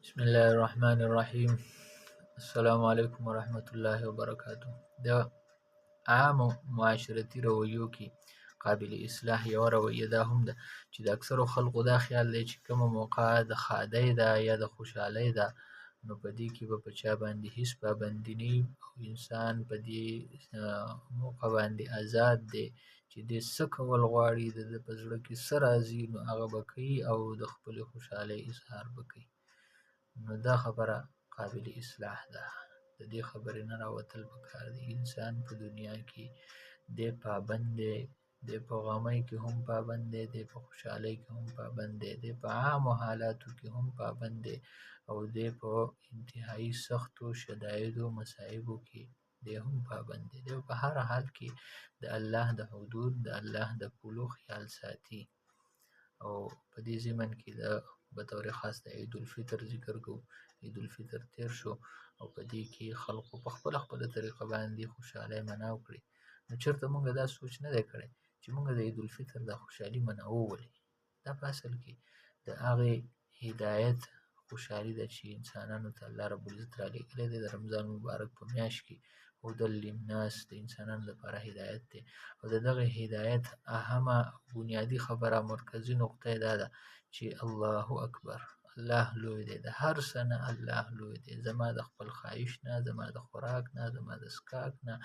بسم الله الرحمن الرحیم. السلام علیکم ورحمت الله وبرکاته. د عامو معاشرتي رویو کې قابل اصلاح یوه رویه دا هم ده چې د اکثرو خلقو دا خیال دی چې کومه موقع د ښادۍ ده یا د خوشحالۍ ده، نو په دې کې به په چا باندې هیڅ پابندي نه وي او انسان په دې موقع باندې آزاد دی چې دی څه کول غواړي، د ده په زړه کې څه راځي نو هغه به کوي او د خپلې خوشحالۍ اظهار به کوي. نو دا خبره قابل اصلاح ده، د دې خبرې نه راوتل پکار دي. انسان په دنیا کې دی پابند دی، دی په غمۍ کې هم پابند دی، دی په خوشحالۍ کې هم پابند دی، دی په عامو حالاتو کې هم پابند دی، او دی په انتهایی سختو شدایدو مصایبو کې دی هم پابند دی. دی په هر حال کې د الله د حدود، د الله د پولو خیال ساتي. او په دې ضمن کې د به طور خاص د عید الفطر ذکر کوو. عید الفطر تیر شو او په دې کې خلقو په خپله خپله طریقه باندې خوشحالۍ مناو کړې. نو چېرته مونږ دا سوچ نه دی کړی چې مونږ د عید الفطر دا خوشحالي مناوو ولې؟ دا په اصل کې د هغې هدایت خوشحالي ده چې انسانانو ته الله رب العزت رالیږلی دی د رمضان مبارک په میاشت کې. هدی للناس د انسانانو لپاره هدایت دی. او د دغه هدایت اهمه بنیادي خبره، مرکزي نقطه یې دا ده چې الله اکبر، الله لوی دی، د هر څه نه الله لوی دی. زما د خپل خواهش نه، زما د خوراک نه، زما د څښاک نه،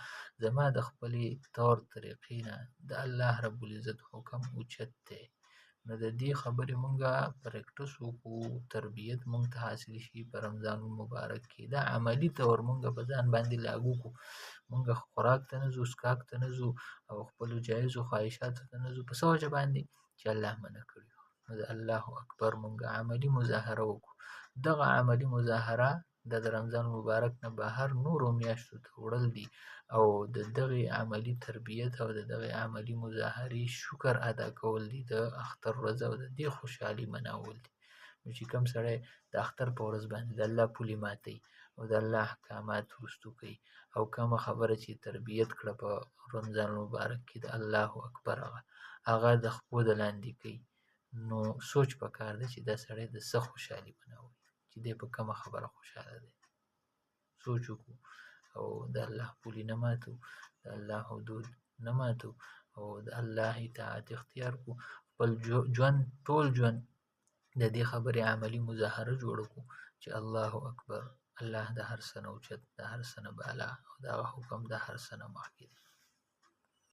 زما د خپلې طور طریقې نه د الله رب العزت حکم اوچت دی. نو د دې خبرې مونږه پریکټس وکړو، تربیت مونږ ته حاصل شي په رمضان مبارک کې. دا عملي طور مونږه په ځان باندې لاګو کړو. مونږه خوراک ته نه ځو، څښاک ته نه ځو او خپلو جایزو خواهشاتو ته نه ځو. په څه وجه باندې؟ چې الله منع کړي. نو د الله اکبر مونږه عملي مظاهره وکړو. دغه عملي مظاهره د رمضان مبارک نه بهر نورو میاشتو ته وړل دي او د دغې عملي تربیت او د دغې عملي مظاهرې شکر ادا کول دي د اختر ورځ او د دې خوشحالي مناول دي. نو چې کوم سړی د اختر په ورځ باندې د الله پولې ماتوي او د الله احکامات وروستو کوي او کومه خبره چې تربیت کړه په رمضان مبارک کې د الله اکبر هغه د خپو د لاندې کوي، نو سوچ پکار دی چې دا سړی د څه خوشحالي مناوي، چې دی په کومه خبره خوشحاله دی. سوچ وکړو او د الله پولې نه ماتو، د الله حدود نه ماتو او د الله اطاعت اختیار کړو. خپل ژوند، ټول ژوند د دې خبرې عملي مظاهره جوړه کړو چې الله اکبر، الله د هر څه نه اوچت، د هر څه نه بالا او د هغه حکم د هر څه نه مخکې دی.